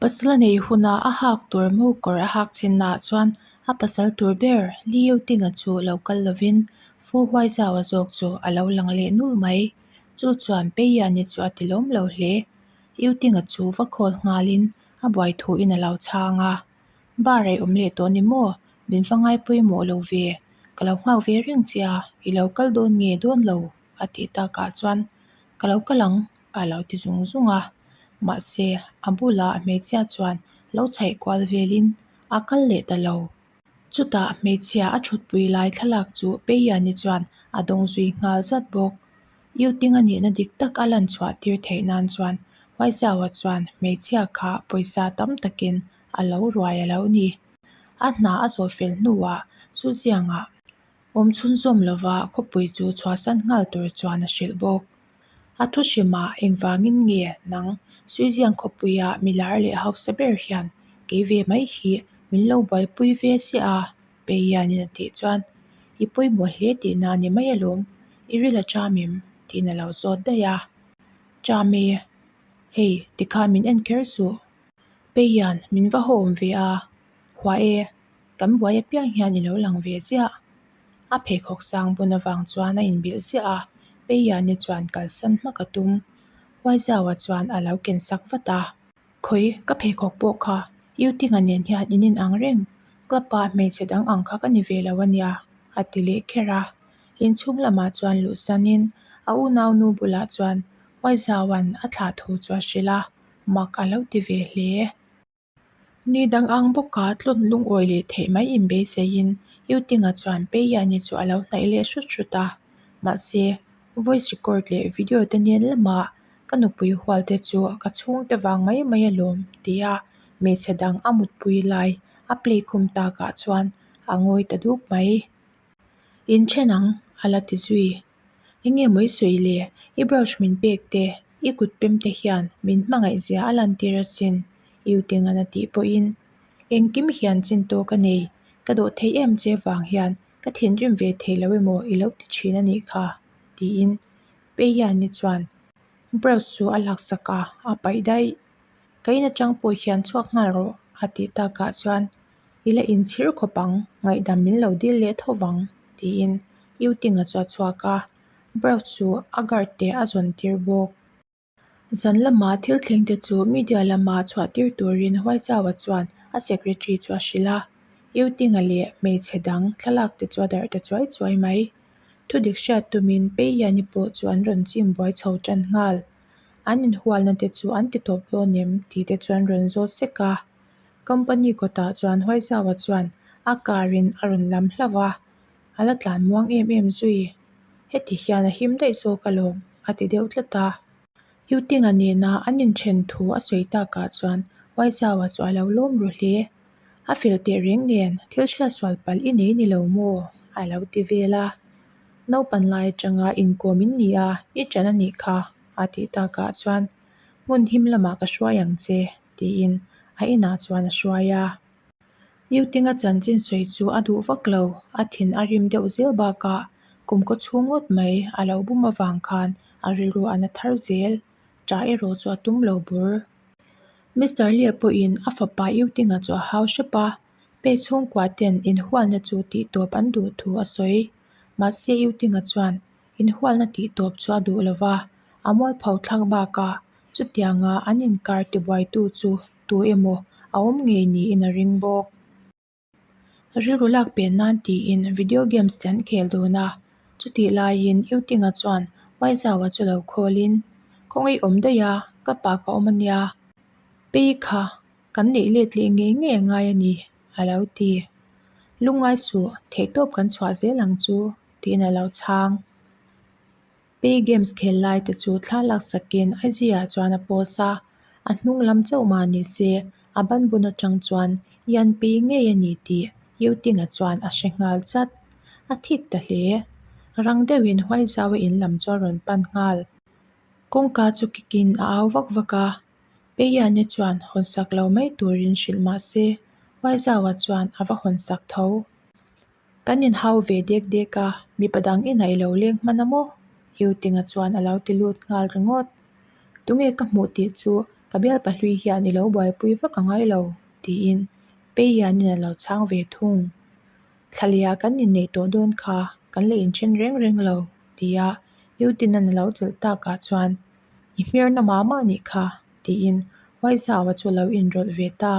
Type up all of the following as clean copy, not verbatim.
Pasal a neih huna a hak tur mo kawr a hak chinnaah chuan a pasal tur ber Li Youtinga chu lo kal lovin Fu Huaizaua zawk chu a lo lang leh nul mai. Chu chuan Peiani chu a ti lawm lo hle. Youtinga chu va call nghalin a buai thuin a lo chhang a. Bar a i awm leh tawh ni maw? Min va ngai pawimawh lo ve. Ka lo nghak ve reng che a, i lo kal dawn nge dawn lo? a tih takah chuan Ka lo kal ang a lo ti zung zung a. Mahse, a bulah hmeichhia chuan lo chhaih kual velin a kal leh ta lo. Chutah hmeichhia a thutpui lai thlalak chu Peiani chuan a dawng zui nghal zat bawk. Yuting a nihna dik tak a lan chhuah tir theih nan chuan Huaizaua chuan hmeichhia kha pawisa tam takin a lo ruai a lo ni. A hna a zawh fel hnuah Suziangah awm chhunzawm lova khawpui chu chhuahsan nghal tur chuan a hrilh bawk. A thu hrimah engvangin nge nang Suiziang khawpuia milar leh hausa ber hian kei ve mai hi min lo buaipui ve siah a? Peianin a tih chuan i pawimawh hle tihna a ni mai alawm, i ril a cham em? tiin a lo zawt daih a. Cham e, hei tikhan min en kher suh. Peian min va haw awm ve a, hua e. Kan buai apiang hian i lo lang ve ziah. A pheikhawk sang bun avang chuan a inbilh ziah a, Peiani chuan kalsan hmak a tum. Huaizaua chuan a lo ken sak vat a. Khawi, ka pheikhawk pawh kha Yutinga nen hian in inang reng, club-a hmeichhe dang ang kha ka ni ve lo a nia, a ti leh kher a. Inchhung lamah chuan luhsanin a unaunu bulah chuan Huaizaua'n a thlah thu chu a hrilh a, mak a lo ti ve hle. Ni dang ang bawka tlawn lungawi leh theih mai inbeiseiin Yutinga chuan Peiani chu a lo hnaih leh hrut hrut a. Mahse, voice record leh video te nen lamah ka nupui hual te chu ka chhungte vang mai mai alawm tia hmeichhe dang a mutpui lai a play khum takah chuan a ngawi ta duk mai. Inthen ang a la ti zui. Enge maw i sawi le? I brooch min pek te, i kut pem te hian min hmangaih zia a lantir asin, Iutingan a tih pawhin engkim hian chin tawk a nei, ka dawh thei em che vang hian ka thinrim ve thei lo emaw i lo ti thin a nih kha, tiin Peiani chuan brooch chu a laksak a, a paih daih. Ka in atang pawh hian chhuak nghal rawh a tih takah chuan I la inchhir khawp ang, ngaihdam min lo dil leh tho vang, tiin Yutinga chu a chhuak a, Brooks chu a guard te a zawn tir bawk. Zan lama thil thleng te chu media lama chhuah tir turin Huaizaua chuan a secretary chu a hrilh a, Yutinga leh hmeichhe dang thlalak te chu a darh ta chuai chuai mai. Thudik hriat tumin Peiani pawh chu an rawn chim buai chho tan nghal. An inhualna te chu an ti tawp dawn em tih te chu an rawn zawt sek a. Company kawtah chuan Huaizaua chuan a car in a rawn lam hlauh a, a la tlan muang em em zui. Heti hian a him daih zawk alawm a ti deuh tlat a. Yutinga nena an inthen thu a sawi takah chuan Huaizaua chu a lo lawm ru hle. A fel teh reng nen thil hriatsual palh i nei ni lo maw? a lo ti vel a. Naupan lai atanga inkawm in ni a, i ṭan a nih kha a tih takah chuan hmun him lamah ka hruai ang che. tiin a inah chuan a hruai a. Yutinga chanchin sawi chu a duh vak lo, a thin a rim deuh zel bakah kum kaw chhung ngawt mai a lo bum avang khan a rilru a na thar zel, ṭah erawh chu a tum lo bur. Mister Lee pawhin a fapa Yutinga chu a hau hrep a, pek chhungkua ten inhualna chu tihtawp an duh thu a sawi. Mahse Yutinga chuan inhualna tihtawp chu a duh lo va, a mualpho thlak bakah Chutianga an inkar tibuaitu chu tu emaw a awm ngei niin a ring bawk. Rilru lak pen nan tiin video games te an khel dun a, chutih laiin Yutinga chuan Waizaua chu lo khawlin, Khawngaih awm daih a, ka pa ka awm a nia, pei kha kan neih let leh ngei ngei a ngai a ni, a lo ti. Lungngai suh, theihtawp kan chhuah zel ang chu, tiin a lo chhang. Pay games khel lai te chu thla laksakin IG ah chuan a post a, a hnung lam chauh mah ni se a ban bun atang chuan Yan Pei ngei a ni tih Yutinga chuan a hre nghal chat. A thik ta hle. Rang deuhin Huaizaua in lam chu a rawn pan nghal. Kawngka chu kikin a au vak vak a, Peiane chuan hawnsak lo mai turin hrilh mah se Huaizaua chuan a va hawnsak tho. Kan inhau ve dek dek a, mipa dang inah i lo leng hman a maw? Yutinga chuan a lo ti lut nghal ringawt. Tunge ka hmuh tih chu Ka bialpa hlui hian i lo buaipui vak a ngai lo, tiin Pei Yanin a lo chhang ve thung. Thlalia kan inneih tawh dawn kha kan la inthen reng reng lo, tia Yutinan a lo chelh takah chuan, I hmerna mah mah nih kha, tiin Huaizaua chu a lo inrawlh ve ta.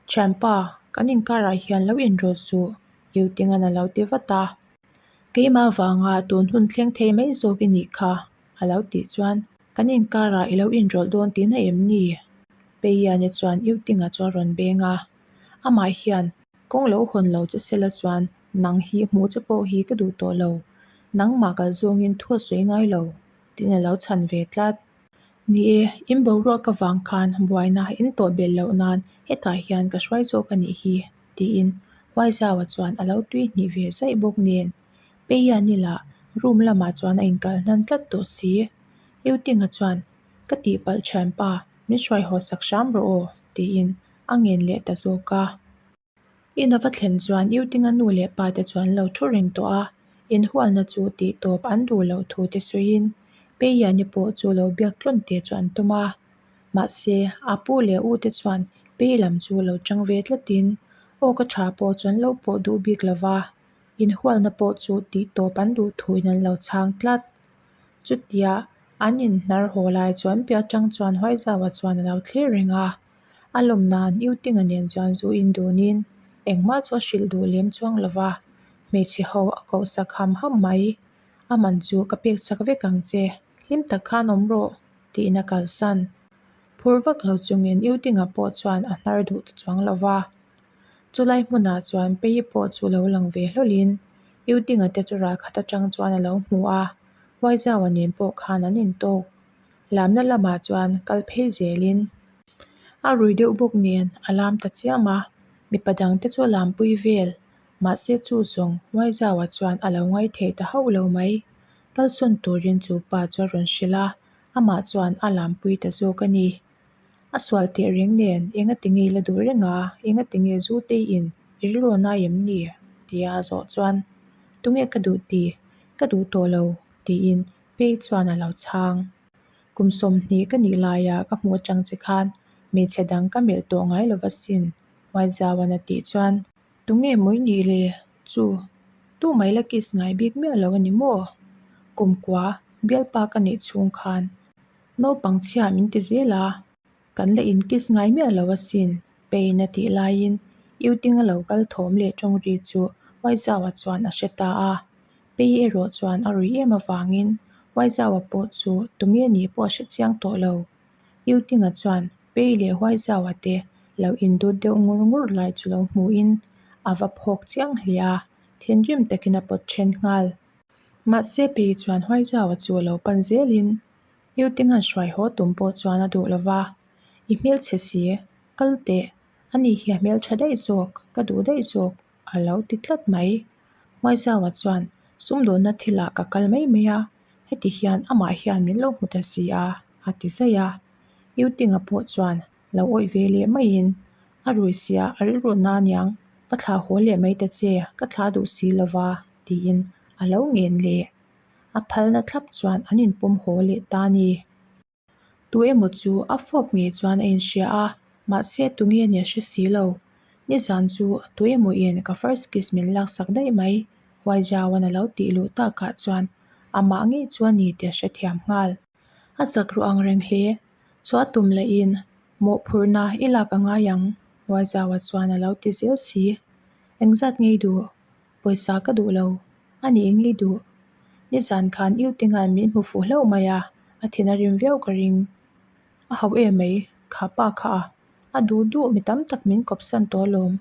Thianpa, kan inkarah hian lo inrawlh suh, Yutingan a lo ti vat a. Keimah vanga tun hun thleng thei mai zawk i nih kha, a lo tih chuan, Kan inkarah i lo inrawlh dawn tihna em ni? Peiane chuan Yutinga chu a rawn beng a. Amah hian kawng lo hawn lo che sela chuan nang hi hmuh che pawh hi ka duh tawh lo, nangmah kal zawngin thu a sawi ngai lo, tiin a lo chhan ve tlat. Ni e, in boruak avang khan buaina in tawh belh loh nan hetah hian ka hruai zawk a nih hi, tiin Huaizaua chuan a lo tui hnih ve zaih bawk nen. Peiani lah room lamah chuan a inkal hnan tlat tawh si. Eutinga chuan, Ka tihpalh thianpa, min hruai haw sak hram rawh aw, tiin a ngen leh ta zawk a. In a va thlen chuan Eutinga nu leh pa te chuan lo thu reng tawh a, inhualna chu tih tawp an duh loh thu te sawiin Peiani pawh chu lo biak tlawn te chu an tum a. Mahse, a pu leh u te chuan Pei lam chu lo chang ve tlatin aw ka tha pawh chu an lo pawh duh bik lo va, inhualna pawh chu tih tawp an duh thuin an lo chhang tlat. Chutia an inhnar haw lai chuan piah atang chuan Huaizaua chuan a lo thlir reng a. A lawm nan Yutinga nen chuan zu in dunin engmah chu a hrilh duh lem chuang lo va, hmeichhe ho a koh sak ham ham mai. A man chu ka pek chak vek ang che, hlim tak khan awm rawh, tiin a kalsan. Phur vak lo chungin Yutinga pawh chuan a hnar duh ta chuang lo va. Chulai hmunah chuan Pei pawh chu lo lang ve hlawlhin Yutinga te chu ralkhat atang chuan a lo hmu a, Huaizaua nen pawh khan an intawk. Lamna lamah chuan kal phei zelin a rui deuh bawk nen a lam ta chiam a, mipa dangte chu a lampui vel. Mahse chu zawng Huaizaua chuan a lo ngaithei ta hauh lo mai. Kalsawn turin chu pa chu a rawn hrilh a, amah chuan a lampui ta zawk a ni. A sual teh reng nen engati nge i la duh reng a, engati nge zu tei in i rilru a nai em ni? tia a zawh chuan, Tunge ka duh ti? Ka duh tawh lo, tiin Pei chuan a lo chhang. Kum 20 ka nih laia ka hmuh atang che khan hmeichhe dang ka melh tawh ngai lo va sin, Huaizauan a tih chuan, Tunge mawi nih le? Chu, tu mai la kiss ngai bik miah lo a ni maw? Kum kua, bialpa ka neih chhung khan naupang chhia min ti zel a, kan la in kiss ngai miah lo asin, Pain a tih laiin Yuting a lo kal thawm leh tawng ri chu Huaizaua chuan a hre ta a. Pei erawh chuan a ruih em avangin Huaizaua pawh chu tunge nih pawh a hre chiang tawh lo. Yutinga chuan Pei leh Huaizaua te lo indut deuh ngur ngur lai chu lo hmuhin a va phawk chiang hle a, thinrim takin a pawt then nghal. Mahse Pei chuan Huaizaua chu a lo pan zelin Yutinga'n hruai haw tum pawh chuan a duh lo va, I hmelchhe si, kal teh, ani hi a hmeltha daih zawk, ka duh daih zawk. A lo ti tlat mai. Huaizaua chuan sumdawnna thilah ka kal mai mai a, heti hian amah hian min lo hmu ta si a, a ti zaih a. Yutinga pawh chuan lo awih ve leh maiin, A rui sia, a rilru na aniang, ka thlah haw leh mai ta che, ka thlah duh si lo va, tiin a lo ngen leh. A phalna thlap chuan an inpawm haw leh ta a ni. Tu emaw chu a fawp ngei chuan a inhria a, mahse tunge nia hre si lo. Nizan chu tu emaw in ka first kiss min laksak daih mai, Huaijauan a lo tih luh takah chuan amah ngei chu a ni tih a hrethiam nghal. A zak ruh ang reng hle, chhuah tum lahin mawhphurhna i lak a ngai ang, Huaijaua chuan a lo ti zel si. Engzat ngei duh? Pawisa ka duh lo, a nih ngei duh. Nizan khan U Tinga'n min hmu fuh hlauh mai a, a thin a rim viau ka ring. A hauh em mai, kha pa kha a, a duh duh mi tam tak min kawp san tawh alawm.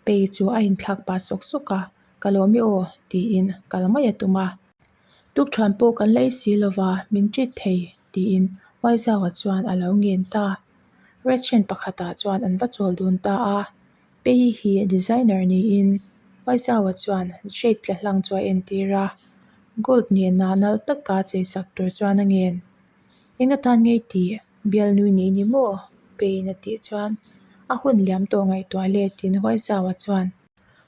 Pei chu a inthlak pah sawk sawk a, ka lawm i aw, tiin kal mai a tum a. Tukthuan pawh kan la ei si lova, min treat thei, tiin Huaizaua chuan a lo ngen ta. Restaurant pakhatah chuan an va chawl dun ta a. Pei hi designer niin Huaizaua chuan jade tla hlang chu a entir a, gold nena nalh taka chei sak tur chuan a ngen. Eng atan ngei tih bialnui nei ni maw? Peiin a tih chuan a hun liam tawh ngaihtuah letin Huaizaua chuan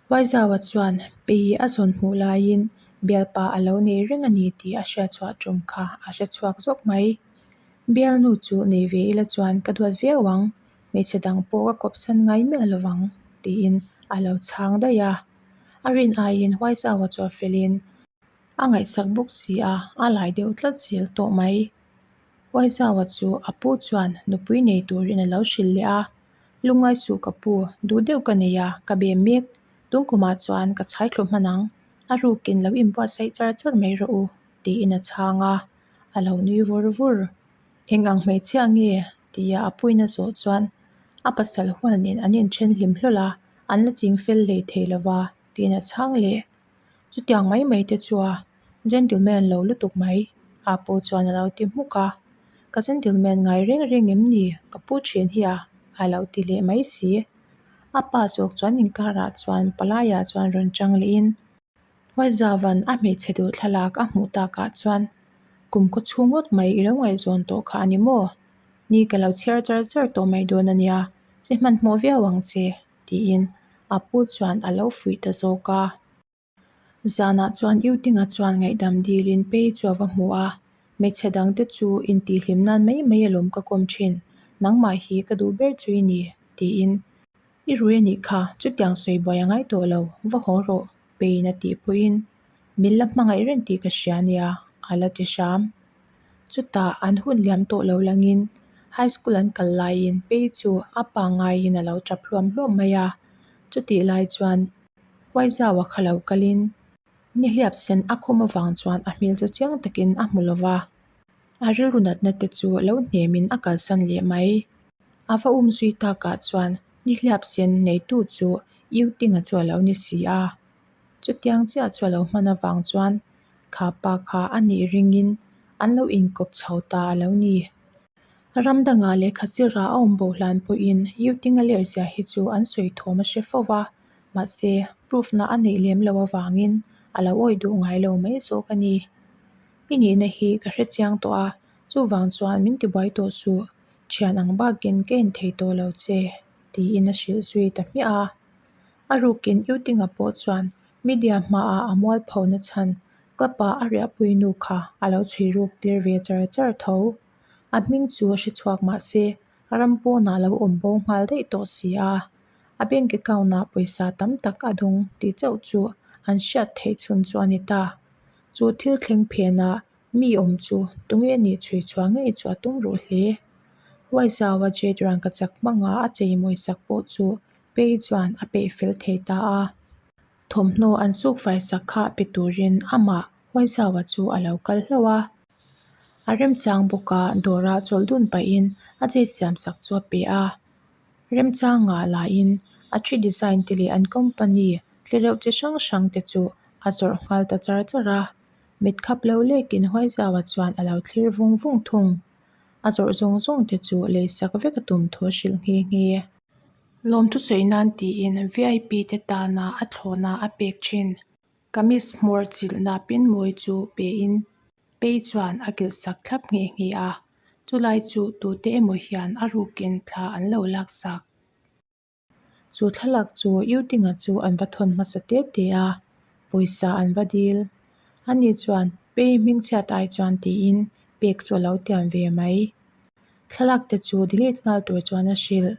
Huaizaua chuan Pei a zawn hmuh laiin bialpa a lo nei reng a ni tih a hriatchhuah tum kha a hre chhuak zawk mai. Bialnu chu nei ve ila chuan ka duat viau ang, hmeichhe dang pawh ka kawpsan ngai miah lo vang, tiin a lo chhang daih a. A rin aiin Huaizaua chu a felin a ngaihsak bawk si a, a lai deuh tlat zel tawh mai. Huaizaua chu a pu chuan nupui nei turin a lo hrilh leh a, Lungngai suh ka pu, duh deuh ka nei a, ka bem mek. Tun kumah chuan ka chhai thlu hman ang, a rukin lo inbuatsaih char char mai rawh u, tiin a chhang a, a lo nui vur vur. Eng ang hmeichhia nge? tia a puina zawh chuan a pasal hual nen an inthen hlim hlawl a, an la ching fel hlei thei lo va, tiin a chhang leh. Chutiang mai mai te chu a gentleman lo lutuk mai, a pu chuan a lo ti hmuk a. Ka gentleman ngai reng reng em ni? Ka pu thin hi a, a lo ti leh mai si. A pa zawk chuan inkarah chuan palaiah chuan rawn chang lehin Huaizavan a hmeichhe duh thlalak a hmuh takah chuan kum khaw chhung ngawt mai i lo ngaihzawn tawh kha a ni maw? Ni ka lo chhiar char char tawh mai dawn a nia, che hmanhmawh viau ang che, tiin a pu chuan a lo fuih ta zawk a. Zanah chuan Yutinga chuan ngaihdam dilin Pei chu a va hmu a, Hmeichhe dangte chu intihhlim nan mai mai alawm ka kawm thin, nangmah hi ka duh ber chu i ni, tiin I rui a nih kha, chutiang sawi buai a ngai tawh lo, va haw rawh, Peiin a tih pawhin min la hmangaih reng tih ka hria nia, a la ti hram. Chutah an hun liam tawh lo langin high school an kal laiin Pei chu a pa ngaiin a lo tap hluam hluam mai a, chutih lai chuan Huaizaua kha lo kalin nihliap sen a khum avang chuan a hmel chu chiang takin a hmu lo va, a rilru natna te chu lo hnemin a kalsan leh mai. A va um zui takah chuan nihliap sen neitu chu Yutinga chu a lo ni si a, chutiang chiah chu a lo hman avang chuan kha pa kha a nih ringin an lo inkawp chho ta a lo ni. Ram dangah lehkha chirah a awm bo hlan pawhin Yutinga lerhzia hi chu an sawi thawm a hre fo va, mahse proof na a neih lem loh avangin a lo awih duh ngai lo mai zawk a ni. I nihna hi ka hre chiang tawh a, chuvang chuan min tibuai tawh suh, thian ang bakin ka en thei tawh lo che, tiin a hrilh zui ta hmiah a. A rukin Yutinga pawh chuan media hmaah a mualpho na chhan club ah a riahpui nu kha a lo chhui ruk tir ve char char tho. A hming chu a hre chhuak mah se ram pawnah a lo awm bo nghal daih tawh si a. A bank account ah pawisa tam tak a dawng tih chauh chu an hriat theih chhun chu a ni ta. Chu thil thleng phenah mi awm chu tunge nih chhui chhuah ngei chu a tum ruh hle. Huaizaua jet rangkachak hmanga a cheimawi sak pawh chu Pei chuan a peih fel thei ta a. Thawmhnaw an suk fai sak kha pe turin amah Huaizaua chu a lo kal hlauh a. A remchang bawk a, dawrah chawlh dun pahin a jet siam sak chu a pe a. Remchangah lahin a thi design te leh an company tlereuh chi hrang hrang te chu a zawrh nghal ta char char a. Mit khap lo lekin Huaizaua chuan a lo thlir vung vung thung. A zawrh zawng zawng te chu lei sak vek a tum thu a hrilh nghe nghe. Lawmthu sawi nan tiin vip te tana a thlawhna a pek thin. Kamis hmawr chilhna pinmawi chu pein Pei chuan a kilh sak thlap nghe nghe a, chulai chu tute emaw hian a rukin thla an lo laksak. Chu thlalak chu Yutinga chu an va thawn hmasa te te a, pawisa an va dil. Ani chuan Pei hmingchhiat ai chuan tiin pek chu a lo tiam ve mai. Thlalak te chu delete nghal tur chuan a hrilh.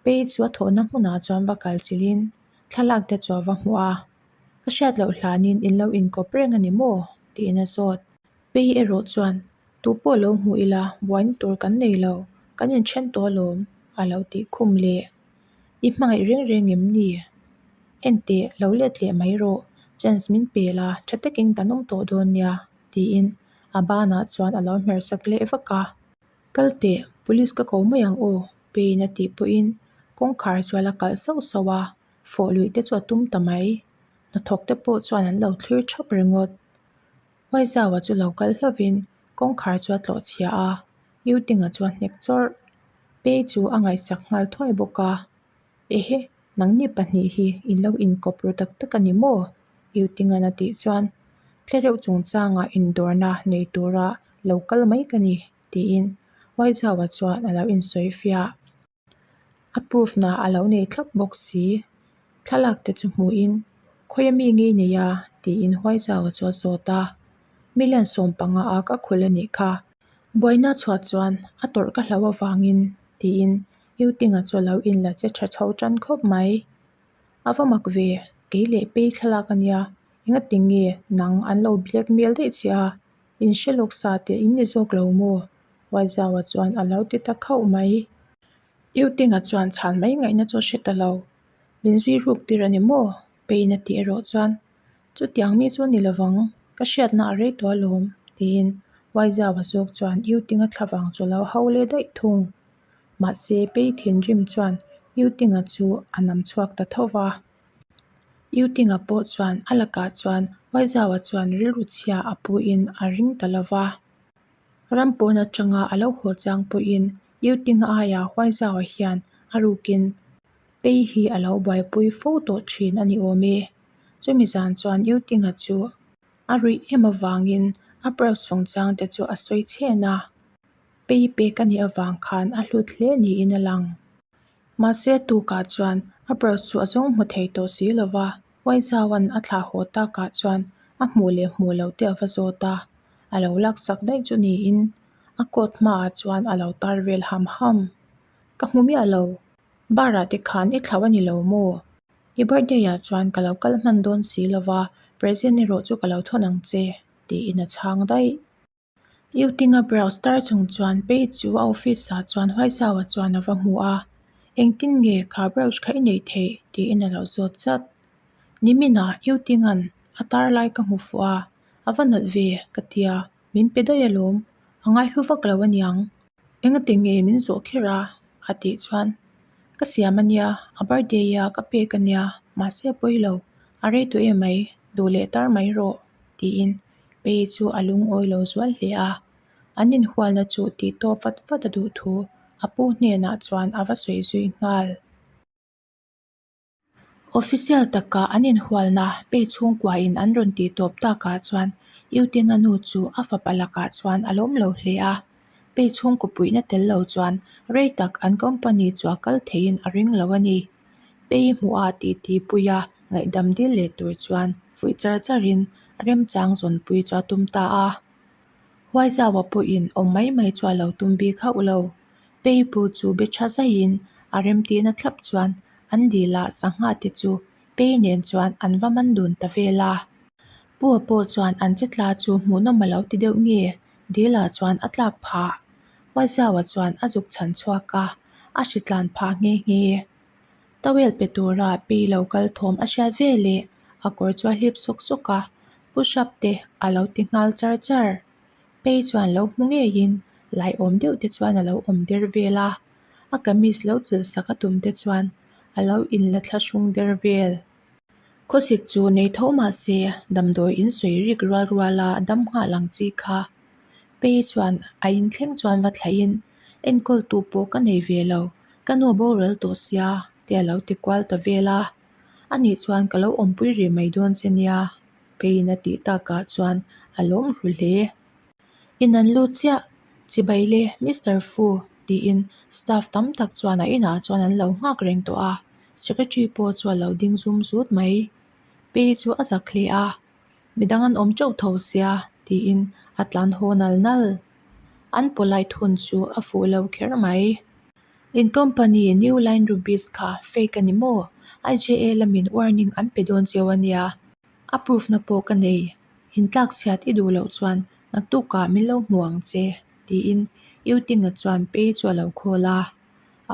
Pei chu a thawhna hmunah chuan va kal chilhin thlalak te chu a va hmuh a, Ka hriat loh hlanin in lo inkawp reng a ni maw? tiin a zawt. Pei erawh chuan, Tu pawh lo hmu ila, buaina tur kan nei lo, kan inthen tawh alawm, a lo tih khum leh. I hmangaih reng reng em ni? Enteh, lo let leh mai rawh, chance min pe la, tha takin kan awm tawh dawn nia, tiin a banah chuan a lo hmer sak leh vak a. Kal teh, police ka ko mai ang aw, Peiin a tih pawhin kawngkhar chu a la kalh sauh sauh a, fawh luih te chu a tum ta mai. Hnathawk te pawh chuan an lo thlir thap ringawt. Huaizaua chu lo kal hlauhin kawngkhar chu a tlawh chhia a, Yutinga chu a hnek chawrh. Pei chu a ngaihsak nghal thuai bawk a, Ehe, nangni pahnih hi in lo inkawp ru tak tak a ni maw? Yutinga'n a tih chuan Tlereuh chungchangah indawrna nei tura lo kal mai ka ni, tiin Huaizaua chuan a lo insawi fiah. A proof na a lo nei thlap bawk si. Thlalak te chu hmuhin khawi ami ngei nei a tiin Huaizaua chu a zawt a. Million 15 a ka khul a nih kha. Buaina chhuah chuan a tawrh ka hlauh avangin tiin Yuting-a chu a lo inla che tha chho tan khawp mai. A va mak ve, kei leh Pei thlalak a nia, engati nge nang an lo blackmail daih che a, in hre lawk sa teh in ni zawk lo maw? Huaizaua chuan a lo ti ta khauh mai. Yuting-a chuan chhan mai ngaihna chu a hre ta lo. Min zui ruk tir a ni maw? Peiin a tih erawh chuan Chutiang mi chu ni lovang, ka hriatna a rei tawh alawm, tiin Huaizaua zawk chuan Yuting-a thlavang chu a lo hau leh daih thung. Mahse, Pei thinrim chuan Yuting-a chu a nam chhuak ta tho va. Yuting-a pawh chuan a lakah chuan Huaizaua chuan rilru chhia a puin a ring ta lo va. Ram pawn atanga a lo haw chang pawhin Yuting-a aiah Huaizaua hian a rukin Pei hi a lo buaipui fo tawh thin a ni awm e. Chumi zan chuan Yuting-a chu a ruih em avangin a browse chungchang te chu a sawi chhen a. Pei pek a nih avang khan a hlut hle niin a lang. Mahse tukah chuan a browse chu a zawng hmu thei tawh si lo va, Huaizaua'n a thlah haw takah chuan a hmuh leh hmuh loh te a va zawt a, a lo laksak daih chu niin a coat hmaah chuan a lo tar vel ham ham. Ka hmu miah lo, bar ah te khan i thlauh a ni lo maw? I birthday ah chuan ka lo kal hman dawn si lo va, present erawh chu ka lo thawn ang che, tiin a chhang daih. Yuting-a browse tar chung chuan Pei chu a office ah chuan Huaisaua chuan a va hmu a, Engtin nge kha browse kha i neih theih? tiin a lo zawt zat. Niminah Yuting-a'n a tar lai ka hmu fuh a, a va nalh ve ka tia, min pe daih alawm, a ngaihlu vak lo aniang. Engati nge min zawh kher a? a tih chuan, Ka siam ania, a birthday a ka pek ania, mahse a pawi lo, a rei tawh em mai, duh leh tar mai rawh, tiin Pei chu a lungawi lo zual hle a. An inhualna chu tih tawp vat vat a duh thu a pu hnenah chuan a va sawi zui nghal. Official taka an inhualna Pei chhungkuain an rawn tih tawp takah chuan Yutinga nu chu a fapa lakah chuan a lawm lo hle a. Pei chhungkaw puihna tel lo chuan rei tak an company chu a kal theiin a ring lo a ni. Pei hmuha titi puia ngaihdam dil leh tur chuan fuih char charin remchang zawnpui chu a tum ta a. Huaizaua pawhin awm mai mai chu a lo tum bik hauh lo. Pei pu chu be tha zaiin a remtihna thlap chuan an dil ah sangha te chu Pei nen chuan an va man dun ta vel a. Pu a pawh chuan an che tla chu hmuhnawm a lo ti deuh nge dil ah chuan a tlak phah. Huaizaua chuan a zuk chhan chhuak a, a hri tlan phah nghe nghe. Towel pe tura Pei lo kal thawm a hriat ve leh a kawr chu a hlip sawk sawk a, push up te a lo ti nghal char char. Pei chuan lo hmu ngeiin lai awm deuh te chuan a lo awm der vel a, a kamis lo chilh sak a tum te chuan a lo inla thlahrung der vel. Khawsik chu nei tho mah se damdawi in sawi rik rual rual a dam nghal ang chi kha. Pei chuan a inthleng chuan va thlaihin enkawltu pawh ka nei ve lo, ka nu boral tawh sia te a lo ti kual ta vel a. Anih chuan ka lo awmpui rih mai dawn che nia, Peiin a tih takah chuan a lawm hlu hle. In an lut chiah, Chibai le Mister Fu tiin staff tam tak chuan a inah chuan an lo nghak reng tawh a, secretary pawh chu a lo ding zum zut mai. Pei chu a zak hle a, midang an awm teuh tho sia tiin a tlan haw nal nal. An polite hun chu a fuh lo kher mai. In company New Line Rubies kha fake a ni maw? IJA lamin warning an pe dawn cheu a nia. A proof na pawh ka nei. Intlak chhiat i duh loh chuan naktukah min lo hmu ang che, tiin Yuting-a chuan Pei chu a lo call a.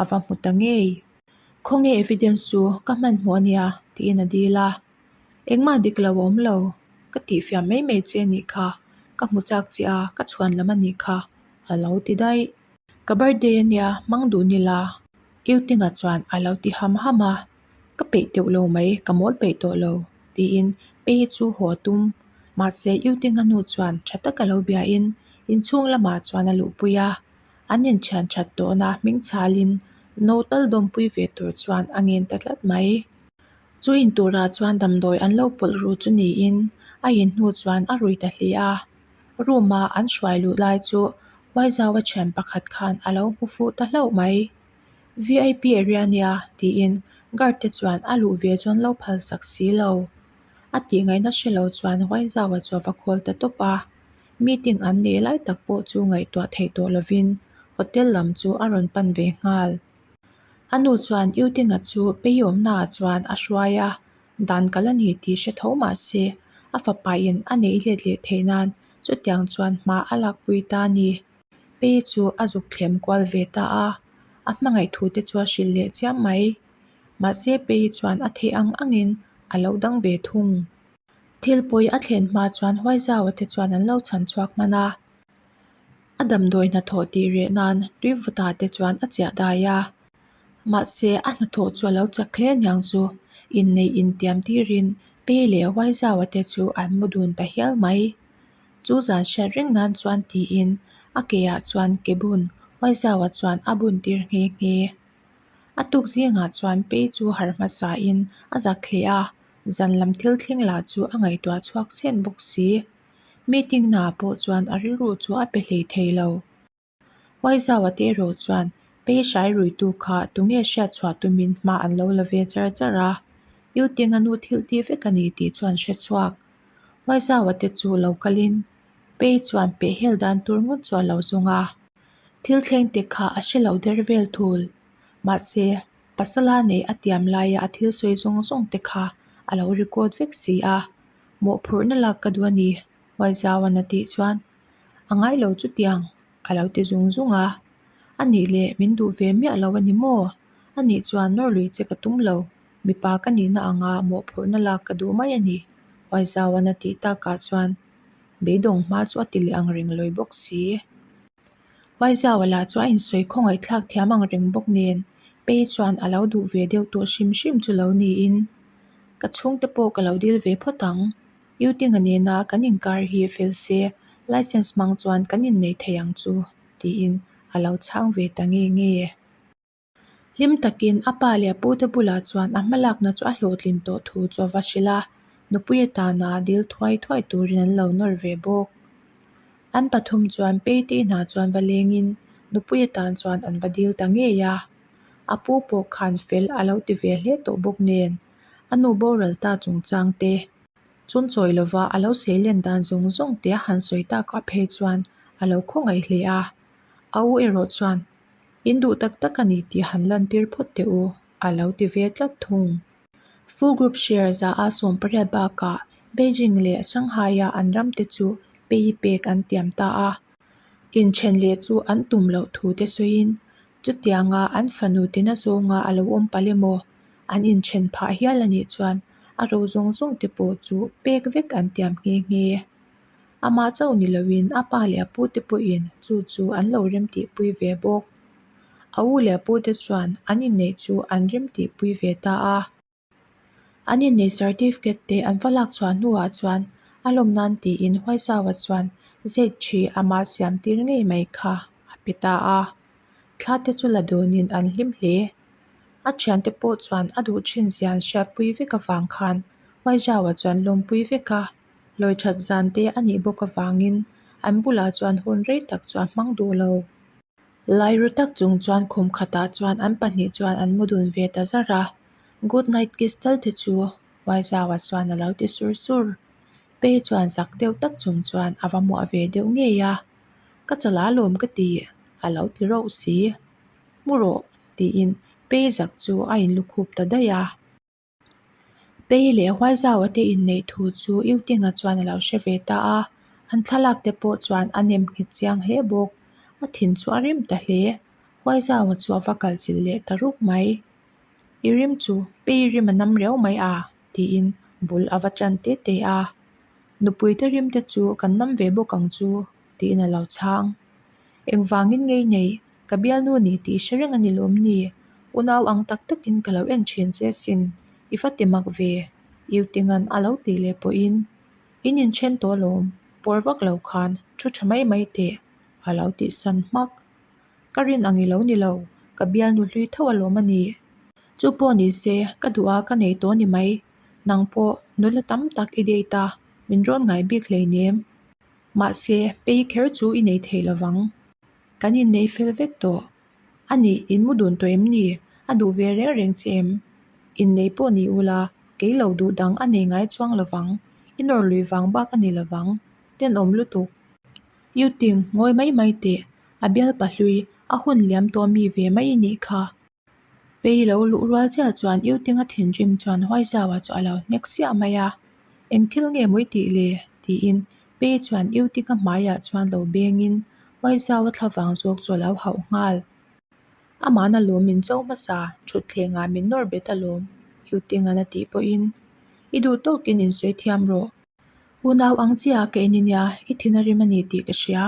A va hmu ta ngei. Khawnge evidence chu ka hmanhmawh a nia, tiin a dil a. Engmah dik lo a awm lo, ka tihfiah mai mai che a nih kha, ka hmu chak che a, ka chhuan lam a nih kha, a lo ti daih. Ka birthday a nia, hmang duh ni la, Yuting-a chuan a lo ti ham ham a. Ka peih teuh lo mai, ka mawl peih tawh lo, tiin Pei chu haw a tum. Mahse, Yuting-a nu chuan tha taka lo biain inchhung lamah chuan a luhpui a. An inthian that tawhna hming chhalin no tal dawmpui ve tur chuan a ngen ta tlat mai. Chu in turah chuan damdawi an lo pawlh ru chu niin a in hnu chuan a rui ta hle a. Room-a an hruai luh lai chu Huaizaua thian pakhat khan a lo hmu fuh ta hlauh mai. VIP area nia tiin guard te chuan a luh ve chuan lo phal sak si lo. A tih ngaihna hre lo chuan Huaizaua chu a va khawl ta tawp a. Meeting an neih lai tak pawh chu ngaihtuah theih tawh lovin hotel lam chu a rawn pan ve nghal. A nu chuan Yuting-a chu Peiawmnaah chuan a hruai a, dan kal a ni tih hre tho mah se a fapain a neih let leh theih nan chutiang chuan hma a lakpui ta a ni. Pei chu a zuk thlem kual ve ta a, a hmangaih thu te chu a hrilh leh chiam mai. Mahse Pei chuan a theih ang angin a lo dang ve thung. Thil pawi a thlen hma chuan Huaizaua te chuan an lo chhan chhuak hman a. A damdawi hnathawh tih reh nan Tuivuta te chuan a chiah dai a. Mahse a hnathawh chu a lo chak hle aniang chu inneih intiam tirin Pei leh Huaizaua te chu an mu dun ta hial mai. Chu zan hriat reng nan chuan tiin a ke ah chuan ke bun Huaizaua chuan a bun tir nghe nghe. A tuk zingah chuan Pei chu harh hmasa in a zak hle a. Zan lam thil thleng lah chu a ngaihtuah chhuak chhen bawk si. Meeting naah pawh chuan a rilru chu a pe hlei thei lo. Huaizaua te erawh chuan Pei hrai ruitu kha tunge hriat chhuah tumin hma an lo la ve char char a. Yutinga nu thil tih vek a ni tih chuan hre chhuak. Huaizaua te chu lo kalin Pei chuan pehhel dan tur ngawt chu a lo zawng a. Thil thleng te kha a hre lo der vel thul. Mahse, Pasala nei a tiam laia a thil sawi zawng zawng te kha a lo record vek si a, mawhphurhna lak ka duh a ni, Huaizauan a tih chuan a ngai lo chutiang a lo ti zung zung a. A nih leh min duh ve miah lo a ni maw? A nih chuan nawr lui che ka tum lo, mipa ka nihna anga mawhphurhna lak ka duh mai a ni, Huaizauan a tih takah chuan beidawng hma chu a ti leh ang reng lawi bawk si. Huaizaua lah chu a insawi khawngaih thlak thiam ang reng bawk nen Pei chuan a lo duh ve deuh tawh hrim hrim chu lo niin ka chhungte pawh ka lo dil ve phawt ang. Yutinga nena kan inkar hi fel se license hmang chuan kan innei thei ang chu tiin a lo chhang ve ta nge nge. Hlim takin a pa leh a pute bulah chuan a hmalakna chu a hlawhtlin tawh thu chu a va hrilh a, nupui atana dil thuai thuai turin an lo nawr ve bawk. An pathum chuan Peite inah chuan va lengin nupui atan chuan an va dil ta ngei a, a pu pawh khan fel a lo ti ve hle tawh bawk nen a nu boral ta chungchang te chun chawi lova a lo seilen dan zawng zawng te a han sawi takah phei chuan a lo khawngaih hle a, a u erawh chuan In duh tak tak a ni tih han lantir phawt teh u, a lo ti ve tlat thung. Full Group share za a 18 bakah Beijing leh Shanghai-a an ramte chu pei pek an tiam ta a. Inthen leh chu an tum loh thu te sawiin chutianga an fanu tina zawnga a lo awm palh emaw, an inthen phah hial a nih chuan a ro zawng zawng te pawh chu pek vek an tiam nghe nghe. Amah chauh ni loin a pa leh a pute pawhin chu chu an lo remtihpui ve bawk. A u leh a pute chuan an inneih chu an remtihpui ve ta a. An inneih certificate te an va lak chhuah hnuah chuan a lawm nan tiin Huaisaua chuan zet ṭhi amah siam tir ngei mai kha a pe ta a. Thla te chu la dunin an hlim hle. A thiante pawh chuan a duh ṭhin zia an hriatpui vek avang khan Huaisaua chuan lawmpui vek a. Lawi that zan te a nih bawk avangin an bulah chuan hun rei tak chu a hmang duh lo. Lai ru tak chung chuan khum khatah chuan an pahnih chuan an mu dun ve ta zar a, Good night kiss tal te chu Huaizaua chuan a lo ti sur sur. Pei chuan zak deuh tak chung chuan a va muah ve deuh ngei a, Ka chalah alawm ka ti a lo ti rauh si. Mu rawh tiin Pei zak chu a inlukhup ta daih a. Pei leh Huaizaua te inneih thu chu Yutinga chuan a lo hre ve ta a, an thlalak te pawh chuan a nem nghet chiang hle bawk. A thin chu a rim ta hle. Huaizaua chu a va kal chilh leh ta ruk mai. I rim chu Pei rim a nam riau mai a? tiin bul a va tan te te a. Nupui te rim te chu kan nam ve bawk ang chu tiin a lo chhang. Engvangin ngei nei Ka bialnu ni tih hre reng a ni lawm ni? Unau ang tak takin ka lo en thin che sin, i va ti mak ve, Iutinga'n a lo tih leh pawhin, In inthen tawh alawm, pawr vak lo khan thu tha mai mai teh, a lo tih san hmak. Ka rin ang i lo ni lo, ka bialnu hlui tho alawm a ni. Chu pawh ni se, ka duh a ka nei tawh ni mai, nang pawh nula tam tak i date a, min rawn ngai bik hleinem. Mahse, pei kher chu i nei thei lovang. Kan innei fel vek tawh. A nih, in mu dun tawh em ni? A duh ve reng reng che em? Innei pawh ni ula, kei lo duh dang a nei ngai chuang lovang. I nawr lui vang bak a ni lovang. Tenawm lutuk. Yuting, ngawi mai mai teh, a bialpa hlui, a hun liam tawh mi ve mai i nih kha. Pei lo luh rual chiah chuan Yutinga thinrim chuan Huaizaua chu a lo hnek siah mai a, Eng thil nge maw i tih le? tiin Pei chuan Yutinga hmaiah chuan lo bengin Huaizaua thlavang zawk chu a lo hauh nghal. Amahna lawm min cho hmasa, thutthlengah min nawr bet alawm, Yutinga'n a tih pawhin, I duh tawkin insawi thiam rawh. Unau ang chiah ka en i nia, i thin a rim a ni tih ka hria,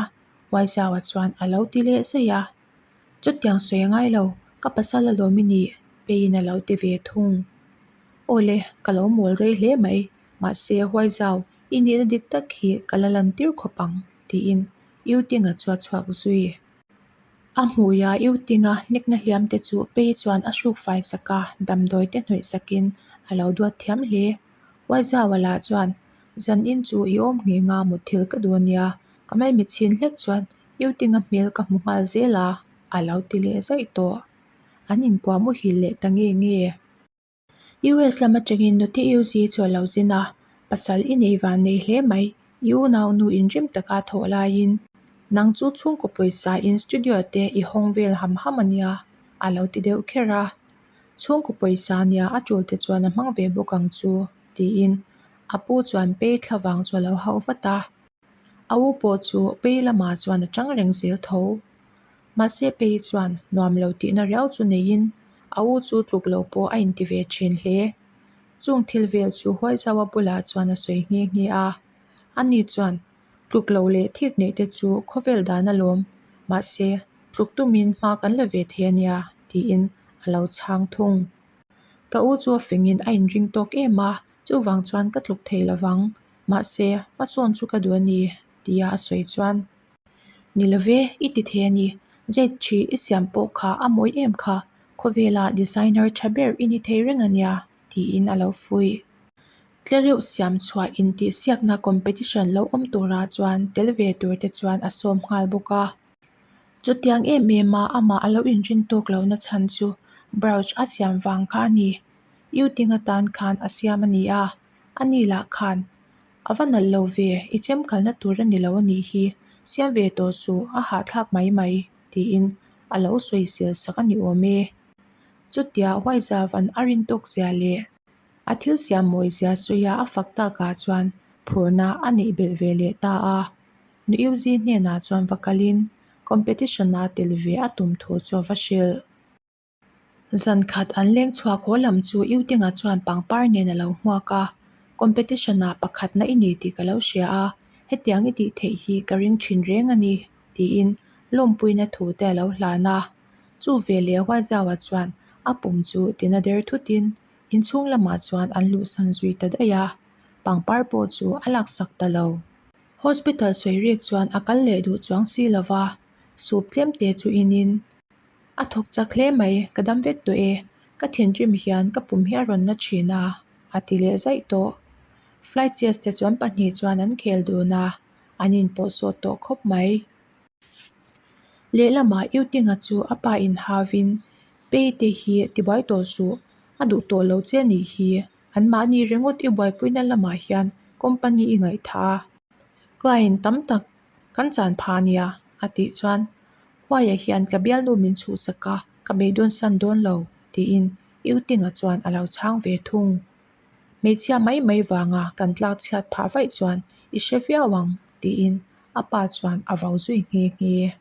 Huaizaua chuan a lo ti leh zaih a. Chutiang sawi a ngai lo, ka pasal alawm i nih, Peiin a lo ti ve thung. Aw le, ka lo mawl rei hle mai, mahse Huaizau, i nihna dik tak hi ka la lan tir khawp ang, tiin Yutinga chu a chhuak zui. A hmuia Yutinga hnekna hliam te chu Pei chuan a hruk fai sak a, damdawi te hnawih sakin a lo duat thiam hle. Huaizaua lah chuan, Zanin chu i awm ngheng a, mutthil ka duh a nia, ka maimichhin hlek chuan Yutinga hmel ka hmu nghal zel a, a lo ti leh zaih tawh. An inkuah muhil leh ta nge nge. US lam atangin Nute Uzi chu a lo zin a, pasal i nei van nei hle mai, i unau nu inrim taka thawh laiin nang chu chhungkaw pawisa in studio te i hawng vel ham ham a nia, a lo ti deuh kher a. Chhungkaw pawisa nia a tul te chuan a hmang ve bawk ang chu, tiin a pu chuan pei thlavang chu a lo hauh vat a. A u pawh chu pei lamah chuan a tang reng zel tho. Mahse Pei chuan nuam lo tihna riau chu neiin a u chu tluk lo pawh a inti ve thin hle. Chung thil vel chu Huaizaua bulah chuan a sawi nghe nghe a. Ani chuan tluk lo leh thik neih te chu khawvel dan alawm, mahse tluk tumin hma kan la ve thei ania tiin a lo chhang thung. Ka u chu a fingin a inring tawk em a, chuvang chuan ka tluk thei lovang, mahse hmasawn chu ka duh a ni tia a sawi chuan. Ni love, i ti thei a ni. Jade thi i siam pawh kha a mawi em kha, khawvela designer tha ber i ni thei reng a nia, tiin a lo fuih. Tlereuh siam chhuah intihsiakna competition lo awm turah chuan tel ve tur te chuan a sawm nghal bawk a. Chutiang em em a amah a lo inrin tawk lohna chhan chu brooch a siam vang kha a ni. Yuting atan khan a siam a ni a, ani lah khan A va nalh lo ve, i chem kalna tur a ni lo a nih hi, siam ve tawh suh, a hahthlak mai mai, tiin a lo sawisel sak a ni awm e. Chutia Huaizavan a rin tawk zia leh a thil siam mawi zia sawia a fak takah chuan phurna a neih belh ve leh ta a. Nu Iuzi hnenah chuan va kalin competition-a tel ve a tum thu chu a va hrilh. Zan khat an leng chhuak haw lam chu Yutinga chuan pangpar nen a lo hmuak a, Competition ah pakhatna i ni tih ka lo hria a, hetiang i tih theih hi ka ring thin reng a ni, tiin lawmpuina thu te a lo hlan a. Chu veleh Huaizaua chuan a pum chu tina der thutin inchhung lamah chuan an luhsan zui ta daih a, pangpar pawh chu a laksak ta lo. Hospital sawi rik chuan a kal leh duh chuang si lova, soup tlemte chu inin A thawk chak hle mai, ka dam vek tawh e, ka thinrim hian ka pum hi a rawn na thin a, a ti leh zaih tawh. Flight chess te chuan pahnih chuan an khel dun a, an inpawh sawt tawh khawp mai. Lehlamah Yutinga chu a pa inhavin, Pei te hi tibuai tawh suh, a duh tawh lo che nih hi, anmahni ringawt i buaipuina lamah hian company i ngaihthah a, client tam tak kan chan pha nia, a tih chuan Huaia hian ka bialnu min chhuhsak a, ka beidawn san dawn lo, tiin Yutinga chuan a lo chhang ve thung. Hmeichhia mai mai vanga kan tlak chhiat phah vaih chuan i hre viau ang, tiin a pa chuan a vau zui nghe nghe.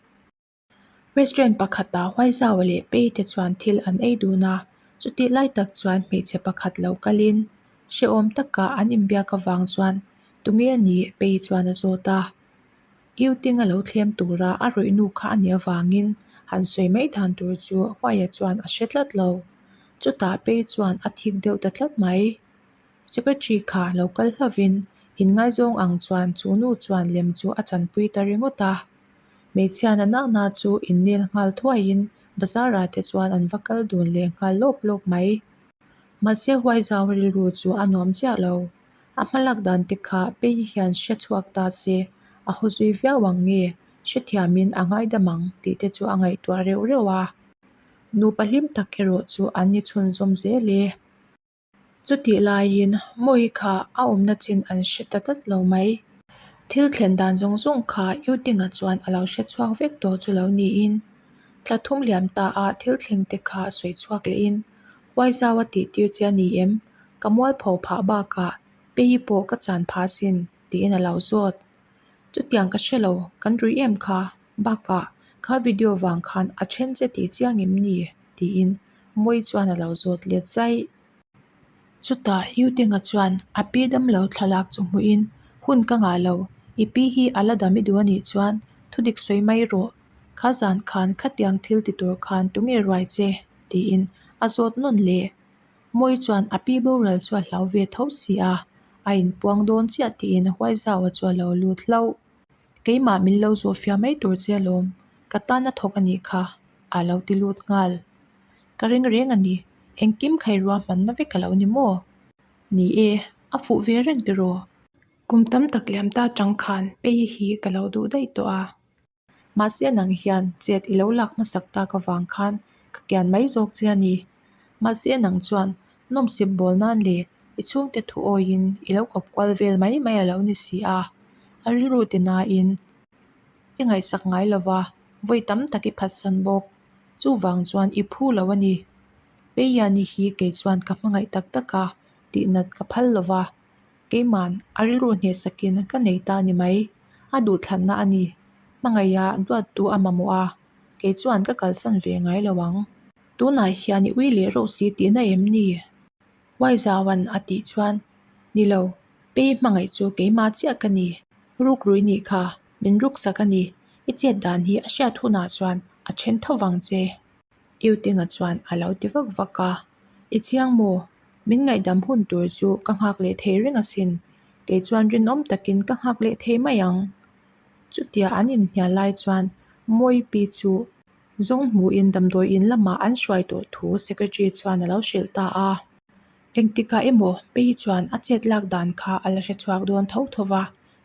Restaurant pakhatah Huaizaua leh Pei te chuan thil an ei dun a, chutih lai tak chuan hmeichhe pakhat lo kalin hrehawm taka an inbiak avang chuan tunge a nih Pei chuan a zawt a. Yuting a lo thlem tura a rawih nu kha a nih avangin han sawi mai dan tur chu Huaia chuan a hre tlat lo. Chutah Pei chuan a thik deuh ta tlat mai. Secretary kha lo kal hlovin inngaizawng ang chuan chu nu chuan lem chu a chanpui ta ringawt a. Hmeichhia na na na chu innel nghal thuaiin bazar-ah te chuan an va kal dun leh nghal lawp lawp mai. Mahse Huaizau rilru chu a nuam chiah lo. A hmalak dan te kha Pei hian hre chhuak ta se, a haw zui viau ang nge, hrethiamin a ngaidam ang tih te chu a ngaihtuah reuh reuh a. Nupa hlim tak erawh chu an ni chhunzawm zel e. Chutih laiin Mawi kha a awmna chin an hre ta tlat lo mai. Thil thlen dan zawng zawng kha Yutinga chuan a lo hre chhuak vek tawh chu lo niin, thla thum liam ta a thil thleng te kha sawi chhuak lehin, Huaizau a tih tir che a ni em? Ka mualpho phah bakah Pei pawh ka chan phah asin, tiin a lo zawt. Chutiang ka hre lo, kan rui em kha? Bakah, kha video vang khan a then che tih chiang em ni? tiin Mawi chuan a lo zawt let zaih. Chutah Yutinga chuan a pi damlo thlalak chu hmuhin, Hun ka ngah lo, i pi hi a la dam i duh a nih chuan thudik sawi mai rawh. Kha zan khan khatiang thil ti tur khan tunge ruai che? tiin a zawt nawn leh. Mawi chuan a pi boral chu a hlau ve tho si a, a inpuang dawn chiah tiin Huaizaua chu a lo lut hlauh. Keimah min lo zawh fiah mai tur che alawm, ka tan a thawk a nih kha, a lo ti lut nghal. Ka ring reng a ni, engkim kha i ruahmanna vek a lo ni maw? Ni e, a fuh ve reng tiraw? Kum tam tak liam ta chang khan Pei hi ka lo duh daih tawh a. Mahse nang hian chet i lo lak hmasak tak avang khan ka kian mai zawk che a ni. Mahse nang chuan nawmsip bawl nan leh i chhungte thu awiin i lo kawp kual vel mai mai a lo ni si a. A rilru ti nain i ngaihsak ngai lova vawi tam tak i phatsan bawk. Chuvang chuan i phu lo a ni. Peiani hi kei chuan ka hmangaih tak tak a, tihnat ka phal lova. Keiman a rilru hnehsakin ka nei ta ni mai. A duhthlanna a ni. Hmangaiha duattu a mamawh a, kei chuan ka kalsan ve ngai lo ang. Tunah hian i ui leh reuh si tihna em ni? Huaizauan a tih chuan, Ni lo, Pei hmangaih chu keimah chiah ka ni. Rukrui nih kha, min ruksak a ni. I chet dan hi a hriat hunah chuan a then tho vang che. Iutinga chuan a lo ti vak vak a, I chiang maw? Min ngaihdam hun tur chu ka nghak leh thei reng asin, kei chuan rinawm takin ka nghak leh thei mai ang. Chutia an inhnial lai chuan Mawipi chu zawng hmuhin damdawi in lamah an hruai tawh thu Secretary chuan a lo hrilh ta a. Engtikah emaw Pei chuan a chet lak dan kha a la hre chhuak dawn tho tho va,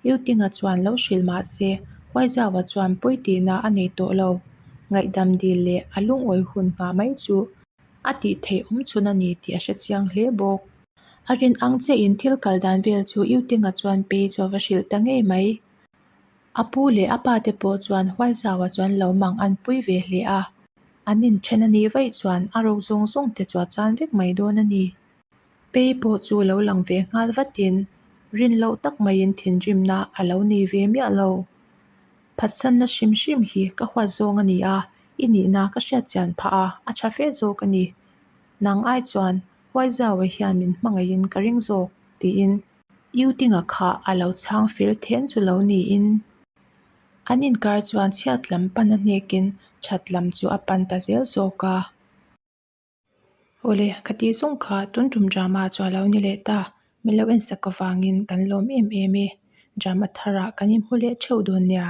Yutinga chuan lo hrilh mah se Huaizaua chuan pawi tihna a nei tawh lo. Ngaihdam dil leh a lungawi hun nghah mai chu a tih theih awm chhun a ni tih a hre chiang hle bawk. A rin ang chiahin thil kal dan vel chu Yutinga chuan Pei chu a va hrilh ta ngei mai. A pu leh a pa te pawh chuan Huaizaua chuan lo mang an pui ve hle a, an inthen a nih vaih chuan a ro zawng zawng te chu a chan vek mai dawn a ni. Pei pawh chu lo lang ve nghal vatin rin loh tak maiin thinrimna a lo nei ve miah lo. Phatsanna hrim hrim hi ka huat zawng a ni a, i nihna ka hriat chian phah a, a tha fe zawk a ni. Nang ai chuan Huaizaua hian min hmangaihin ka ring zawk, tiin Yutinga kha a lo chhang fel then chu lo niin. An inkar chuan chhiat lam pan a hnekin that lam chu a pan ta zel zawk a. Awle, ka tih zawng kha tun tum drama chu a lo ni leh ta. Min lo ensak avangin kan lawm em em e. Drama tharah kan inhmu leh theuh dawn nia.